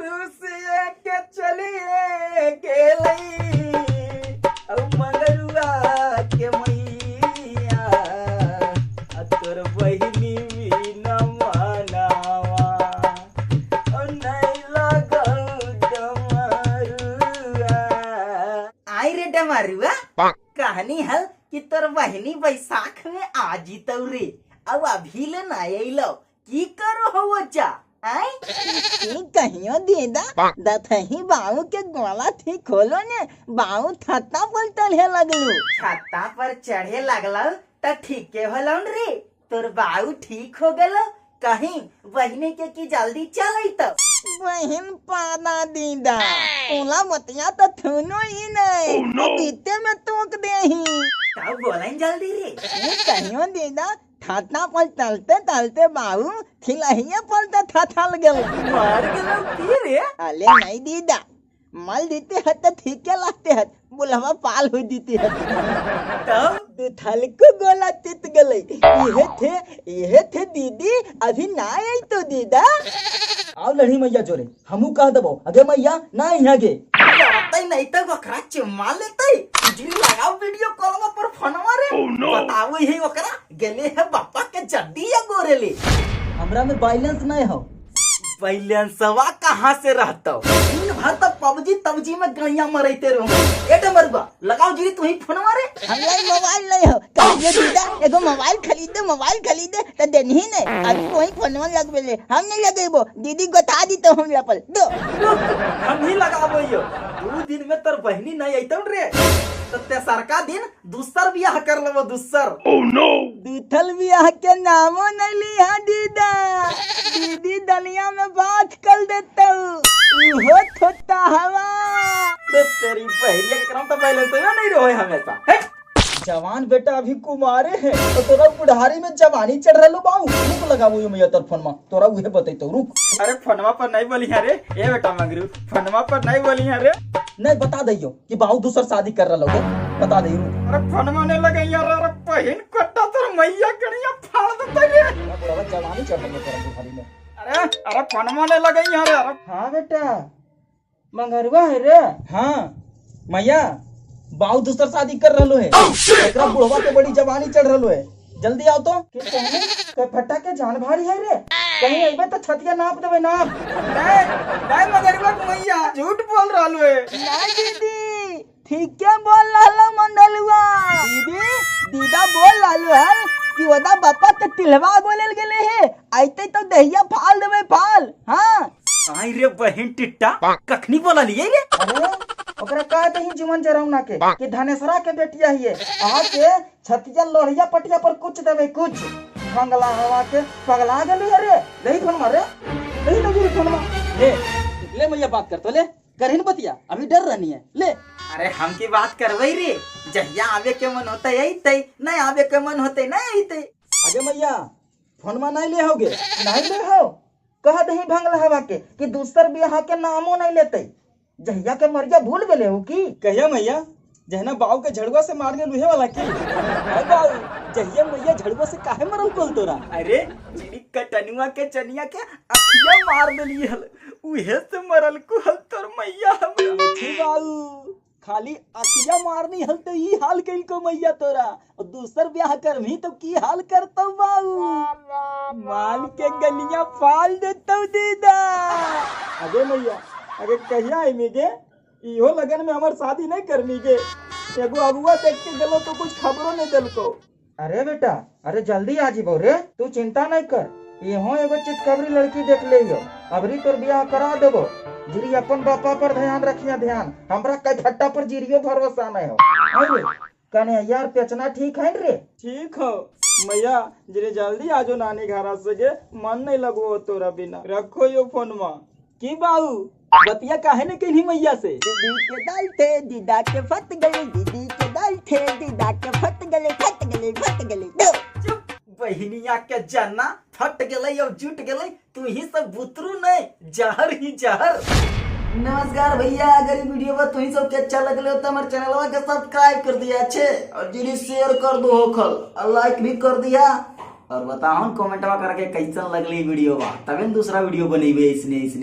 रूसिए के चलिए गेलई औ मंगरुआ के मैया, आ तोर बहिनी बिना मनावा औ नहीं लगल डमरुआ। आई रे डमरुआ, कहानी हल कि तोर बहिनी बैसाख में आ जीतौ रे, अब अभी ले ना अइलो, की करो हो जा? आय ई कहियो दीदा दथही बाऊ के गोला थी खोलो ने, बाऊ छत्ता पर चढ़े लगलू। छत्ता पर चढ़े लगलो त ठीके होलो रे, तोर बाऊ ठीक हो गेलो। कहीं बहिनी के की जल्दी चल अइतो। बहन पाना दीदा ओला बतिया तो थुनो ही नहीं। बीते में तोक देही। तब बोलन जल्दी रे। ई कहियो दीदा छत्ता पर चलते चलते बाऊ खिलहिया पर तो थथल गेल। मर गेलो की रे? अले नहीं दीदा, मल देते हत तो ठीके लगते हत, बुलहवा पाल हो जीते हत। तब दुथलको गोला तित गले। इहे थे दीदी अभी ना आई तो दीदा। आओ लड़ी मैया जोरे, हमू कह दबो अगे मैया ना यहाँ गे। लड़तै नहीं तो ओकरा चुम्मा लेतै। बिजली लगाओ वीडियो कॉलवा पर फोनवा रे। बताओ यही ओकरा गेले है बापा के जड्डी या गोरेले। हमरा में बैलेंस नहीं हो। बैलेंसवा कहाँ से रहतो? दिन भर तो पबजी तबजी में गैया मरैते रहो। ए डमरुआ लगाओ जी तू ही फोनवा रे। हमरा मोबाइल नहीं हो, कहियो दीदा एगो मोबाइल खरीद दे, मोबाइल खरीद दे तो देनही नहीं। अभी कोई फोनवा लगबेले, हम नहीं लगेबो, दीदी गोता दी तो हमरा पर दो। हम ही लगाबो यो। 2 दिन में तोर बहिनी नहीं अइतौ रे तो तेसरका दिन दूसर बियाह कर लेबो, दूसर। दूथल बियाह के नामो नहीं लिहा दीदा, दीदी दलिया में बात कर देतौ उहो थोता हवा। तो तेरी बहरिया के क्रम तो बैलेंस नहीं रहे हमेशा। हे! जवान बेटा अभी कुमारे है तो तोरा बुढ़ारी में जवानी चढ़ रहलो बाऊ। रुक लगाबो यो मैया तोर फोनमा, तोरा उहे बतैतो रुक। अरे फोनवा पर नहीं बोली रे ए बेटा मंगरू, फोनवा पर नहीं बोली रे। नहीं बता दियो कि बाऊ दूसर शादी कर रहलो गे, बता दियो रुक। अरे फोनवा नहीं लगैया रे, अरे पहिन कोटा तोर मैया गणिया फाड़ देतै रे। बुढ़ावा जवानी चढ़ रहलो तोरा बुढ़ारी में। अरे अरे फोनवा नहीं लगैया रे। अरे हाँ बेटा मंगरुआ है रे। हाँ मैया बाऊ दूसर शादी कर रहलो है, एकरा बुढ़वा के बड़ी जवानी चढ़ रहलो है, जल्दी आओ तो। के कहने के फटा के जान भारी है रे, कहीं अइबे तो छतिया नाप देबे नाप। नहीं नहीं मंगरुआ के मैया झूठ बोल रहलो है। ना दीदी ठीक है बोल रहलो मंडलुआ। दीदी दीदा बोल रहलो है कि ओदा बापा के तिलवा बोलल गेले है, आइते तो दहिया फाल देबे फाल। हाँ आई रे बहिन टिट्टा कखनी बोललिए रे? अरे ओकरा कह दही जुमन जरौना के कि धनेसरा के बेटिया हिये, आ के छतिया लोहिया पटिया पर कुछ देबे कुछ। भंगला हवा के पगला गेली रे। नहीं फोन रे, नहीं लगी फोन ले ले मैया बात कर तो ले करहिन बतिया, अभी डर रहनी है ले। अरे हम की बात करबै रे, जहिया आवे के मन होते अइतै, नहीं आवे के मन होते नहीं अइतै। अगे मैया फोनमा नहीं ले होगे? नहीं ले हो, कह दही भंगला हवा के कि दूसर बियाह के नामो नहीं लेते, जहिया के मरिया भूल गेले हो की? कहिया मैया जहना बाऊ के झड़ुआ से मार के लुहे वाला की? अरे बाऊ जहिया मैया झड़ुआ से काहे मरल कोल तोरा? अरे चिड़ी कटनुआ के चनिया के अखिया मार देली हल, उहे से मरल को हल तोर मैया हमरा। छी बाऊ खाली अखिया मारनी हल तो ई हाल कइल को मैया तोरा, और दूसर ब्याह करमी तो की हाल करतौ बाऊ? माल के गलियां फाल देतौ दीदा। अरे मैया अरे कहिया आइमी गे? इहो लगन में हमर शादी नहीं करनी गे, एगो अगुआ देख के गेलो तो कुछ खबरो नहीं देलको। अरे बेटा अरे जल्दी आ जीबो रे, तू चिंता नहीं कर, इहो एगो चितकबरी लड़की देख लियो, अबरी तोर बियाह करा देबो। जीरी अपन बापा पर ध्यान रखिया ध्यान, हमरा कई फट्टा पर जीरियो भरोसा नहीं हो। अरे कने यार पेचना ठीक है रे? ठीक हो मैया, जरे जल्दी आजो नानी घरा से गे, मन नहीं लगो तोरा बिना। रखो यो फोनमा। की बाऊ बतिया काहे ने कहीं मैया से? दीदी के दाल थे दीदा के फट गले, दीदी के दाल थे दीदा के फट गले, फट गले फट गले दो। चुप बहिनिया के जना फट गेलै और जुट गेलै, तू ही सब बुतरू नहीं जहर ही जहर। नमस्कार भैया, अगर वीडियो पर तुही सबके अच्छा लगले हो तो हमारे चैनलवा के सब्सक्राइब कर दिया अच्छे और जरूर शेयर कर दो होखल और लाइक भी कर दिया और बताओ कमेंटवा करके कैसन लगली वीडियो बा, तबे न दूसरा वीडियो बनेबे इसने इसने।